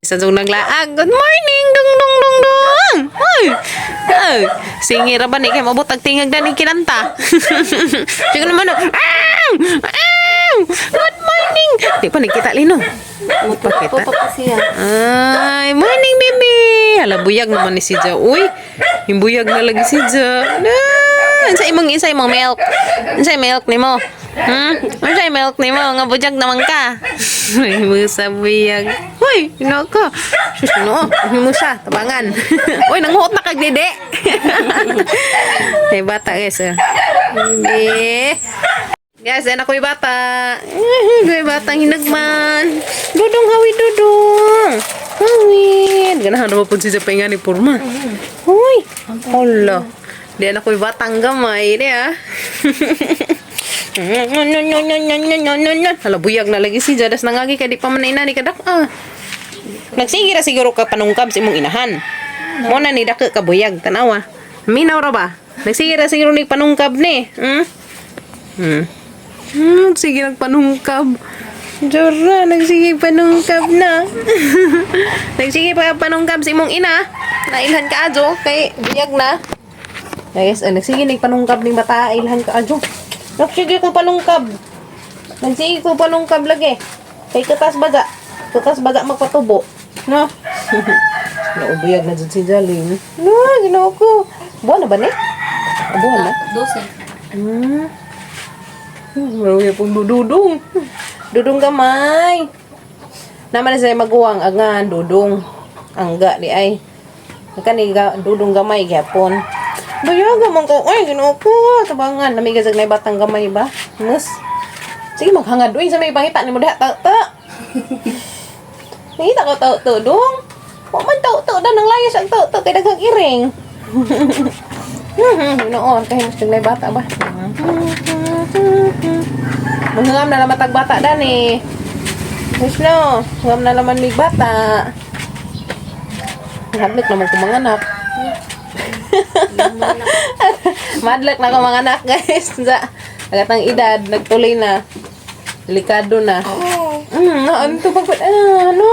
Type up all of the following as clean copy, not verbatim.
Sa dung naglaag. Good morning, dung dung dung dung. Hoy. Ay, singira ba ni kay mabot ang tingag na ni kinanta. Sige naman. Oh. Ah! Ah! Good morning. Di pa nakita lino. Di pa kita. Pa siya. Ay, morning, baby. Hala, buyag naman ni si Ja. Uy, yung buyag na lagi si Ja. Na, unsa imong milk? Unsa milk nimo? Unsa milk nimo? Nga buyag naman ka. Ay, musa buyag. Uy, ino ka. Sus, no. Musa, tabangan. Uy, nanguot na kag dede. May bata, guys. Eh. Baby. Guys, yan ako'y bata. Ako'y batang hinagman. Dudong, hawi, dudong. Hawid. Ganahan naman po siya sa pahinga ni Purma. Uy. Hala. Di ako'y batang gamay. Di ah. Hala, buyag na lagi si Jadas nangagi kay di pa man ina ni kadak ah. Nagsige ra siguro ka panungkab sa imong inahan. Mo na ni dako ka buyag tanawa. Minaw ra ba? Nagsige ra siguro ni panungkab ni. Sige nagpanungkab. Jora, nagsige panungkab na. Nagsige pa panungkab sa imong ina. Nailhan ka adyo kay buyag na. Guys, oh, nagsige nagpanungkab ning bata, ilhan ka adyo. Nagsige ko panungkab. Nagsige ko panungkab lagi. Kay katas baga. Katas baga magpatubo. No? Naubuyag na dyan si Jalin. No, ginoo ko. Buwan na ba ni? Buwan na? 12. Marami pong dududong. Dudong gamay. Naman na sila maguwang angan, dudong. Angga di ay. Kani ga, dudong gamay gyapon. Buyaga man ko. Ay, ginoo ko. Tabangan. Namiga sa batang gamay ba? Mas. Sige, maghangad. Uy, sa may pangita ni mo diha. Ta, ta. Nangita ko tao to dong. Wa man tao to da nang layas ang tao to kay daghang iring. Noon kay mas dunay bata ba. Manghangam na naman tag bata dani. Wis no, hangam na naman mig bata. Hadlok naman ko mga anak. Madlok na ko mga anak, guys. Sa agatang edad, nagtuloy na. Delikado na. Na ano to pag ah, no?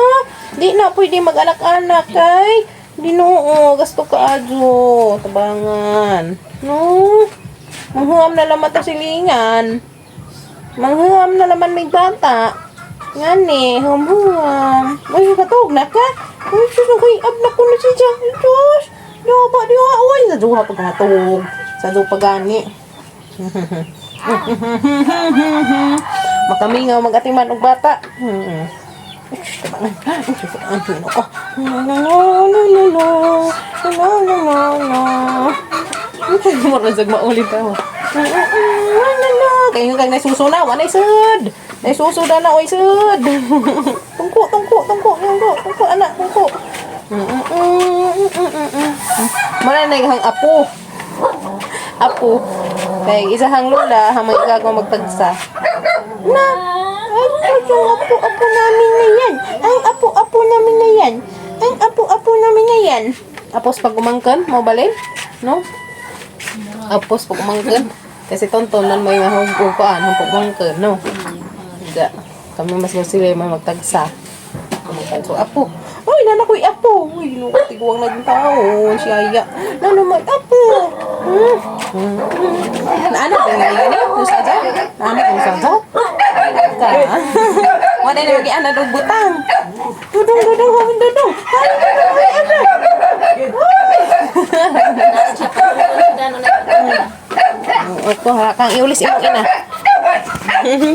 Di na pwede mag-anak-anak kay di noo, gasto ka adyo, tabangan. No. Manghuam na laman ta silingan. Manghuam na laman may bata. Ngani, humhuam. Uy, katog na ka. Uy, sus, uy, abna ko na si Jack. Diyos. Di ba, di ba, uy. Sa duha pag matog. Sa duha pag gani. Makamingaw magatiman og bata. Uy, tabangan. Uy, tabangan. Ano ko? No, no, no, no, no, no. No, no, no, no. Mura sa maulit ako. No, no, no. Kayo kag naisuso na, wala isud. Naisuso na na, oy sud. Tungko, tungko, tungko, tungko, tungko, anak, tungko. Muna na hang apo. Apo. Kay isa hang lola, hang mga igagaw magtagsa. Na, ay, yung apo-apo namin na yan. Ang apo-apo namin na yan. Ang apo-apo namin na yan. Apos pag umangkan, mo balin? No? Apos pag umangkan. Kasi tontonan mo yung hugukaan, ang pag umangkan, no? Da. Kami mas sila yung mga magtagsa. Umangkan. So, apo. Uy, nana ko'y apo. Uy, no, tiguang na din taon. Si Aya. Nana may apo. Naana ba nga yun? Usa dyan? Naana ko usa dyan? Ka. Wala na lagi ana dog butang. Dudong, dudong, hawin dudong. Hawin dudong, hawin ana. Opo, ha, kang iulis imong ina.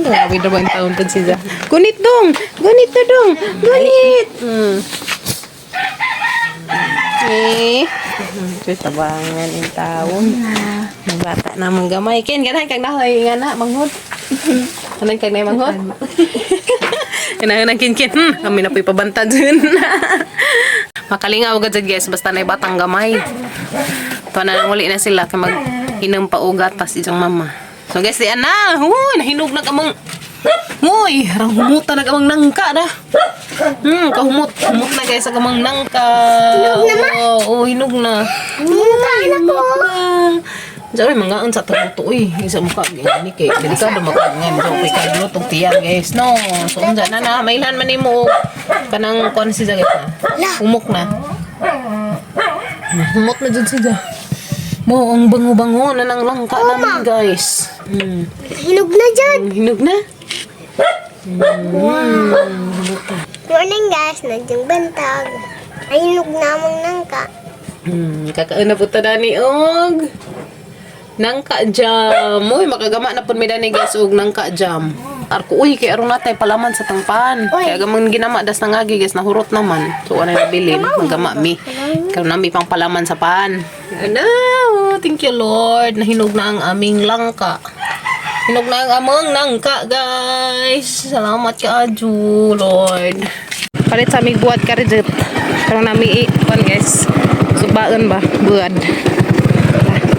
Grabe na ba ang taon pa siya? Gunit dong! Gunit to dong! Gunit! Eh. Ito tabangan yung taon. Ang bata na mong gamay. Ken, ganahan kag nahoy nga na, manghod. Ganahan kag na manghod. Ganahan ang kin kin. Kami na po'y pabantad dun. Makalingaw agad sa guys, basta na batang gamay. Ito na nang uli na sila kay mag inom pa og gatas isang mama. So guys, di ana. Uy, nahinog na kamong. Uy, rang humuta na kamang nangka na. Kahumot. Humot na guys sa kamang nangka. Hinog na. Oh, hinog na. Hinog na. Diyan ay mga unsa ta luto uy. Isa mo ka gani kay delikado maka nga mo kay kadlot og tiyan, guys. No. So unsa na na mailhan man nimo kanang kon si guys na. Humok na. Humok na jud siya. Mo ang bango-bango na nang langka namin, guys. Hinog na dyan. Hinog na. Morning, guys, nandiyan bantag. Ay, hinog namang nangka. Kakaon na po ta dani og nangka jam. Uy, makagama na pud mi dani, guys, og nangka jam. Arko uy kay aron natay palaman sa tangpan. Uy. Kaya gamang ginama das nangagi, guys, nahurot naman. So ano na nabilin, magama mi. Karon nami pang palaman sa pan. Ano, thank you Lord. Nahinog na ang aming langka. Hinog na ang among nangka, guys. Salamat ka, Aju, Lord. Palit sa aming buhat ka rin. Karon nami i-on, guys. Subaan ba? Buad.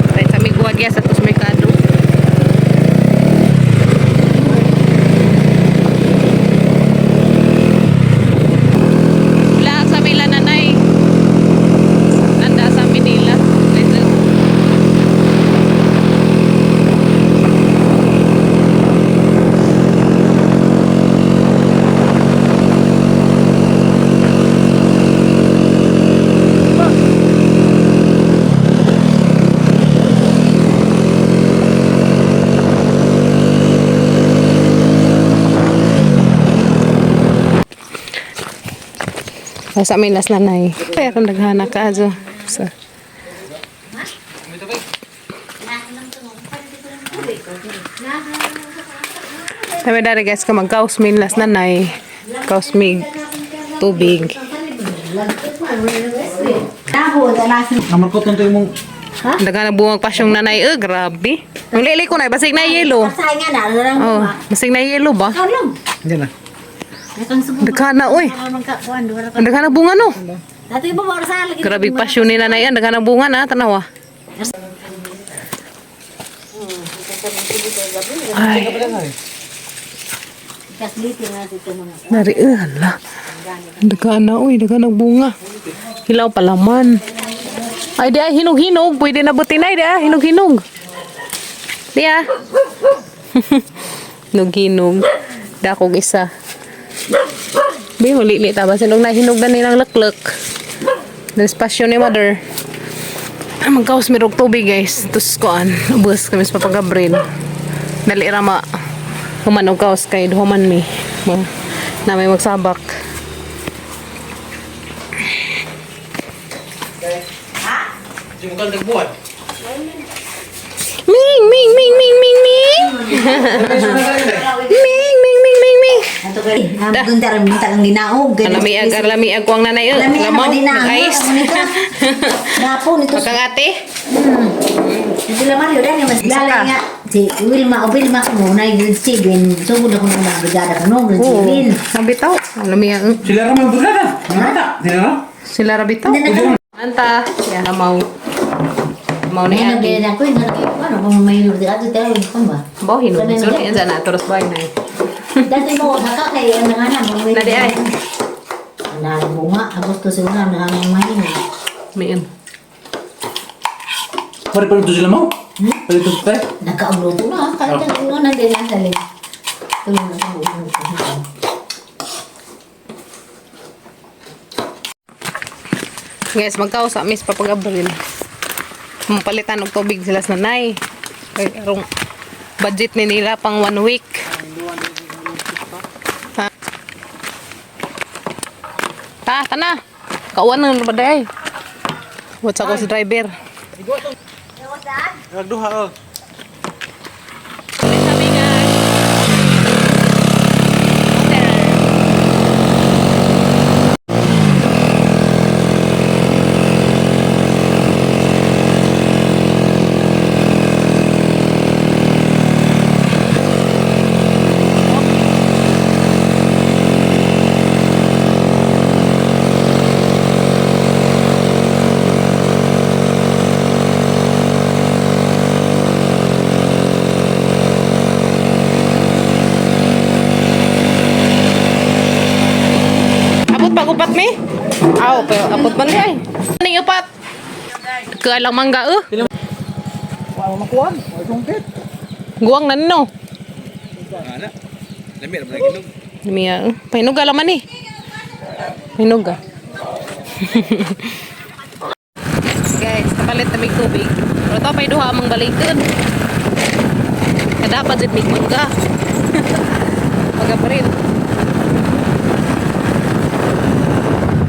Palit sa aming buhat, guys. Atos merkado. Wala sa Mila nanay. Anda sa Manila. Little. Nasa amin las nanay. Kaya kung naghana ka, azo. So. Sabi dari guys, ka magkaus min las nanay. Kaus mig tubig. Namarkot lang tayo mong Daga na buwag pasyong nanay. Eh, grabe. Ang lili ko na, basig na yelo. Oh, basig na yelo ba? Hindi na. Daga na, uy. Daga na bunga no. Grabe pasyon ni nanay yan. Daga na bunga na, tanawa. Ay. Nari, eh, hala. Daga na, uy. Daga na bunga. Hilaw palaman. Ay, di ay, hinog-hinog. Pwede na buti na, di ay, hinog-hinog. Di ah. Hinog-hinog. Dakog isa. Bi, muli ta ba? Sinog na hinog na nilang laklak. Nespasyo ni mother. Ah, magkaos mirog tubig, guys. Tus kuan. Ubus kami sa papagabril. Dali rama. Human og kaos kay duhuman mi. Mo na may magsabak. Hindi mo ka nagbuhat. Ming, ming, ming, ming, ming, ming. Ming, ming, ming, ming, ming. Alamiag, alamiag ko ang nanay. Eh. Lamaw, nag-ice. Napo nito. Pagkang ate. Sila Mario dani mas Isa ka. lalay nga si Wilma o Wilma ko na yung Steven. Sugod ako nung brigada ko no, Oo. Steven. Nabitaw. Alamiag. Sila raman brigada. Namata. Sila ra. Sila rabitaw. Anta. Ya, lamaw. Lamaw ni Ano ate. ba na ko yung ano kung may di ato tayo ko ba. Bo, hinog. So, yan dyan na. Turos ba yun ay? Dati mo naka kay ang nga na may Nadi ay. Na bunga Agosto siguro na ang may. Mayan. Pare pa ito sila mo. Pare ito sila. Nakauluto na kaya oh. Na din na sali. Tulong na ako. Guys, magkausa miss papagabril. Mapalitan og tubig sila sa nanay. Kay arong budget ni nila pang one week. Ha? Ta, tana. Kauan na ba day? What's ako sa driver? Nagduha oh. Sabi guys. Abot pa upat mi? Aw, pero abot man di ay. Ning upat. Kaalang mangga eh. Wa makuan, wa sungkit. Guwang na no. Ana. Lami ra ba ginog? Miya, pahinuga laman eh. Pahinuga. Guys, kapalit na may tubig. Pero ito pa'y duha amang balikan. Kadapat jud may mangga. Mangga pa rin.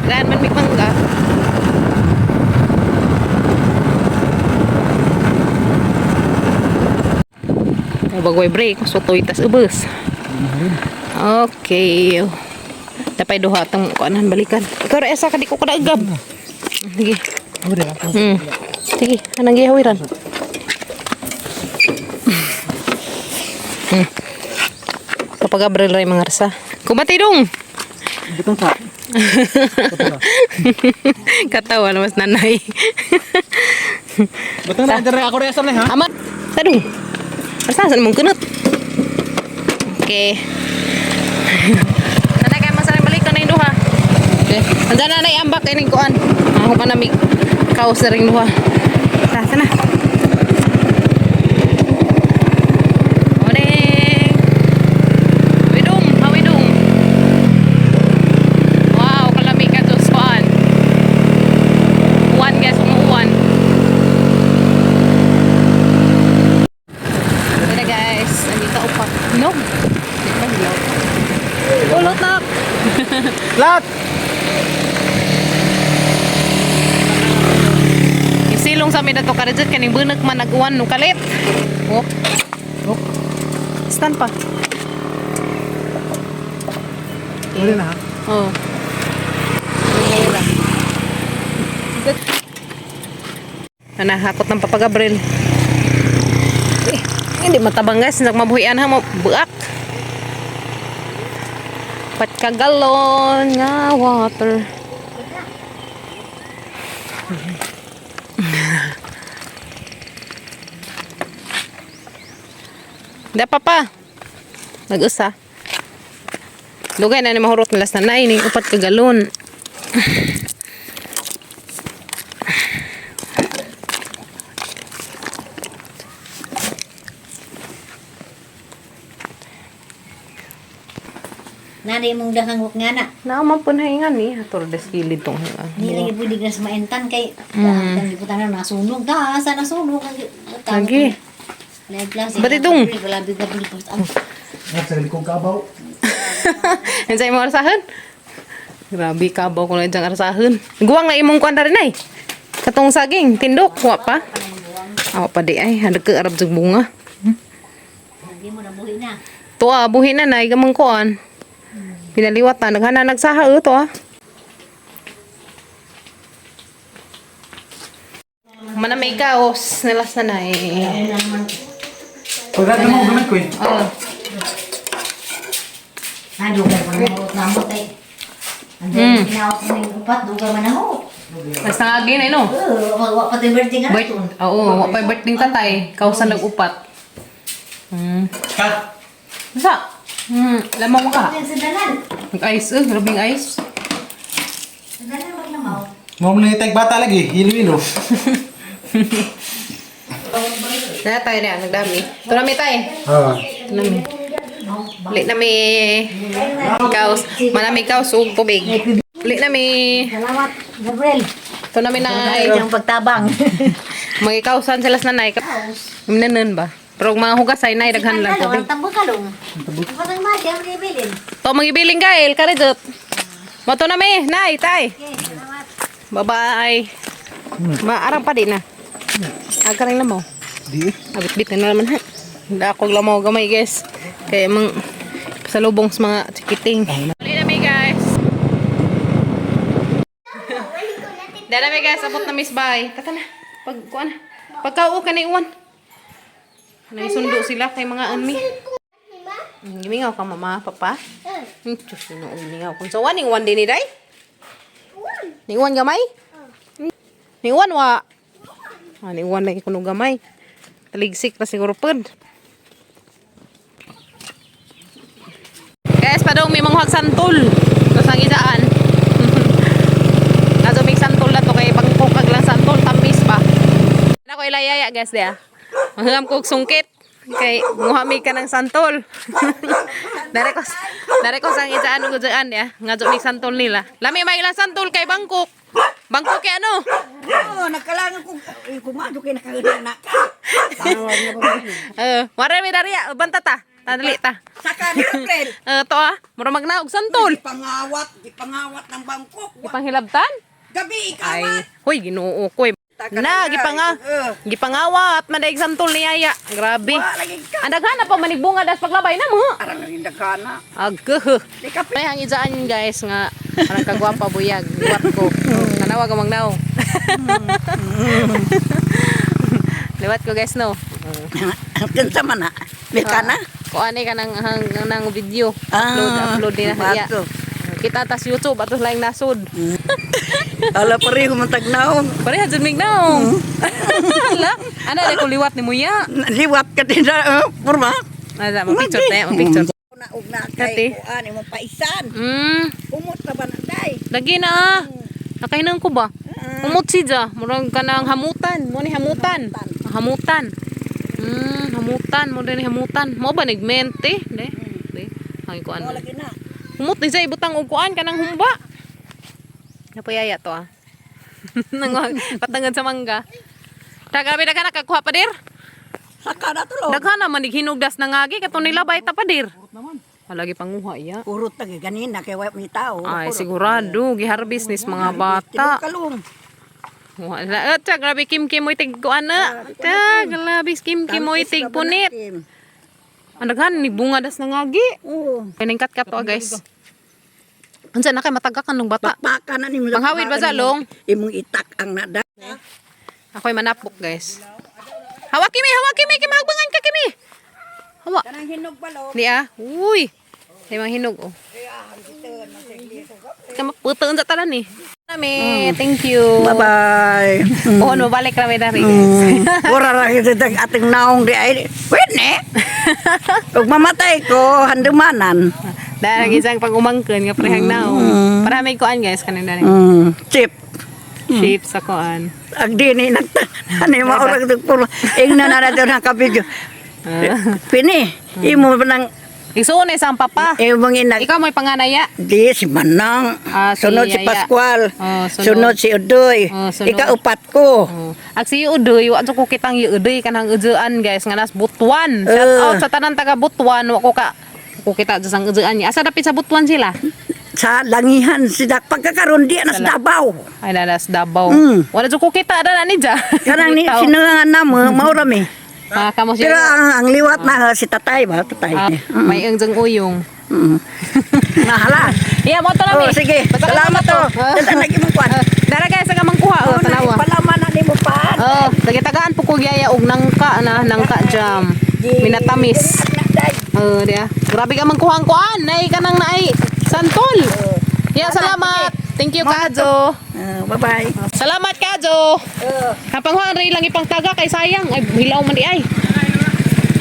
Daan man may mangga. Bagway break, sutoy tas ubos. Okay. Dapat duha tong kuanan balikan. Ikaw ra esa ka di ko kadaagab. Sige. Sige, anang gihawiran. Kapag Gabriel ray mga rasa. Kumati dong. Butong sa. Katawa na mas nanay. Butong na dire ako ra sa ha. Ama, sadung. Asa saan mong kunot? Okay. Nanay kay masaring balikan na yung duha. Okay. Andiyan na nanay ambak ining kuan. Ako pa namig kaos na ring duha. Sa sana. Morning. Widong, hawidong. Wow, kalami ka to kuan. Uwan guys, umuuwan. Tara guys, andito upat. No. Di pa hilaw. Ulot na. Lat. Isilong sa amin na to karidjat kaning bunag man naguan no kalit. Oh. Oh. Stand pa. Uli na ha. Oh. Nanahakot ng Papa Gabriel. Eh, hindi matabang guys, nagmabuhian ha mo buak. Patkagalon nga water. Da papa. Nag-usa. Lugay na ni mahurot nila sa nanay ning upat ka galon. Nani mong dahang wak nga na. Naaman po na hingan ni ator des kilid tong hingan. Hindi lagi pwede gas maentan kay ang gibutan na nasunog ta sa nasunog ang Lagi. Nagklase. Ba't itong? Grabe ka ang Sa likod kabaw. Unsay mo arsahan? Grabe ka ba kung lang arsahan. Guwang na imong kuan rin ay. Katong saging, tindok, wa pa. Awa pa di ay, handag ka arab jug bunga. Hindi mo nabuhi na. Tuwa, buhi na nay gamang kuan. Pinaliwat na, naghana nagsaha eh, to ah. Mana may kaos, nilas na nay. Pagkat mo gamit ko eh. Oh. Ah, dugay man ako namo tay. Ang mm. ginawa ko ng upat, dugay man ako. Basta nga gin, eh, no? Oo, wa pa tayo birthday nga Birth, oo, wa pa birthday tatay. Kausan nag-upat. Ka. Basta. Lamang mo ka. Sa dalan. Nag-ice, eh. Grabing ice. Sa dalan maglamaw. Mo man ni bata lagi, hilo-hilo. Na tayo na, nagdami. Ito nami tayo. Ah. Ito nami. Uli nami. Kaos. Manami kaos ug tubig. Uli nami. Salamat, Gabriel. Ito nami nay. Ang pagtabang. Mga kausan sila sa nanay. Minanan ba? Pero mga hugas ay nay daghan lang Ang tubig. tambo kalong. Ang patang mati, ang ribilin. To mangibiling gael karidot. Moto nami, nay, tay. Okay, salamat. Bye-bye. Maarang pa di na. Aga rin lamaw. Di. Abit-bit na naman ha. Hindi ako lamaw gamay guys. Kaya mang pasalubong sa mga chikiting. Uli na mi guys. Dala mi guys, abot na miss bye. Tata na. Pag kuan. Pagkauo ka na iwan. Naisundo sila kay mga anmi. Gimingaw ka mama, papa. Diyos, sino gimingaw. Kung sa waning wan din ni day? Ni uwan gamay? Ni uwan wa. Ah, ni uwan lagi kuno gamay. Taligsik ra siguro pod. Guys, padong may manguhag santol. Tapos ang isaan. Naso may santol na to kay pangkukag lang santol tamis pa. Nako ilayaya guys dia. Manghangam ko og sungkit. Kay muhami ka ng santol. Dare ko sang ijaan og ijaan ya. Ngadyo mig santol nila. Lami may ilang santol kay Bangkok. Bangkok kay ano? Oo, nagkalangan ko. Eh, kumado kay nakahirang na. Eh, wala mi dariya, banta ta. Tadali ta. Saka ni April. Eh, to ah, mura magnaog santol. Pangawat, gipangawat ng Bangkok. Ipanghilabtan? Gabi Ay, ikawat. hoy, Ginoo ko. Eh. Na, gipangawat man daig santol ni Yaya. Grabe. Wa lagi ka. Ang daghan na pa manigbunga das paglabay na mo. Arang rin dagana. Agh. Di ka May hang ijaan guys nga parang kagwapa buyag. Liwat ko. Tanawa ka magnaw. Liwat ko guys no. Kinsa man na. May ka na? Kuan ka nang hang nang video. Upload Ah, upload din na iya. bato. Kita tas YouTube atos laing nasod. Ala pareho man tagnaong. Pareha jud mig naong. Hala, ana dai ko liwat ni muya. Liwat ka din na purma. Ana mo picture tayo, mo picture. Na og na Kati. kay kuan imong paisan. Umot na ba na day? Lagi na ah. Nakainan ko ba? Umot siya. Murag ka ng hamutan. Mo ni hamutan. Hamutan. Hamutan. Mo din ni hamutan. Mo ba nagmente? De. De. Ay ko ano. Lagi na. Humot ni siya ibutang og kuan kanang humba. Napayaya to ah. Nangwag patangan sa mangga. Tagabi daghan nakakuha pa dir. Saka na tulo. Daghan na man hinugdas na ngagi katong nilabay ta pa dir. Alagi panguha iya. Urot na ganina kay wa may tao. Ay sigurado giharbis nis mga bata. Kalong. Wala. At grabe Kim Kim mo'y tig kuan na. Ta, grabe Kim Kim mo'y tig punit. Ang daghan ni bunga das na ngagi. Oo. Piningkat ka to ah, guys. Unsa na kay matagakan ng bata. Pakpaka na nimo. Panghawid ba sa long? Imong itak ang nada. Ako'y manapok guys. Hawa kimi, hawa kimi, kimi hagbangan ka kimi. Hawa. Kanang hinog ba lo? Di ah. Uy. Ay mga hinog oh. Kama puto unsa talan ni. Nami, thank you. Bye-bye. Oh, no balik rami dari guys. Ora ra kita tag ating naong di ay. Pwede. Ug mamatay ko handumanan. Dahil ang isang pag-umangkon nga parehang naong. Para may kuan guys kaning dali. Chip. Shape sa kuan. Ag dini nagta. Ani maurag tug puro. Ingna na nato na kabidyo. Pini, imo nang Isuon na isang papa. imong inag Ikaw mo'y panganaya. Di, si Manang. Ah, si Sunod si Yaya. Pascual. Oh, sunod. sunod. Si Udoy. Oh, sunod. Ikaupat ko. Oh. Ag si Udoy, wa ko kitang Udoy kanang uduan guys nga nas Butuan. Shout out sa tanan taga Butuan, wa ko ka ko kita sa sang uduan niya. Asa dapit sa Butuan sila? Sa langihan sila. Pagkakaroon di na sa Davao. Ay nanas Davao. Wala jud ko kita ana ni ja. Kanang ni sinungan na mo, maura mi. Ah, kamo Pero siya. ang liwat na si tatay ba? Tatay. Ah, may ang jang uyong. Nahala. Yeah, mo to na mi. Oh, sige. Basta ka Salamat to. to. Dada lagi mong kwan. Dara guys, sa kamang kuha oh, tanawa. Palaman na nimo pa. Oh, tagaan po ko gyaya og nangka na nangka jam. Minatamis. Oh, diya. Grabe ka man kuhang kuan. Nay ka nang naay santol. Yeah, salamat. Thank you, Kajo. Bye-bye. Salamat, Kajo. Kapang huang rin lang ipangtaga kay sayang. Ay, hilaw man di ay.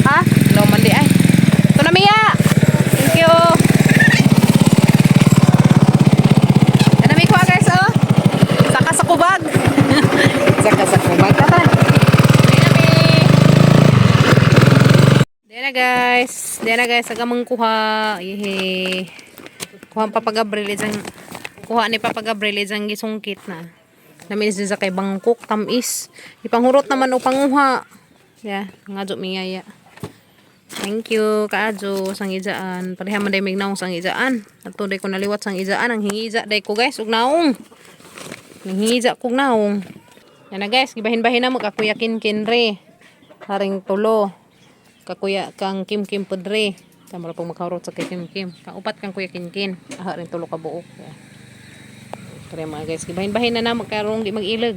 Ha? Hilaw man di ay. Ito na, Mia. Thank you. Ano may kuha, guys, oh? Saka sa kubag. Saka sa kubag. Tara. Diyan na, guys. Diyan na, guys. Saka mangkuha. Yehe. Kuha ang Papa Gabriel. Isang, kuha ni Papa Gabriel. Isang gisungkit na. Namin sa kay Bangkok, tamis. Ipanghurot naman o panguha. Yeah, nga miyaya. Thank you, kaajo, sang ijaan. Pareha man day mignaong sang ijaan. Ato day ko naliwat sang ijaan. Ang hingija day ko guys, ug naong. Ang hingija kog naong. Yan na guys, gibahin-bahin na mo kakuya kin re. Haring tulo. Kakuya kang Kim Kim pudre. Tama ra pong makahurot sa kay Kim Kim. Kang upat kang kuya Kin Kin. Aha ring tulo ka buok. Yeah. Kaya mga guys, gibahin-bahin na na magkarong di mag-ilag.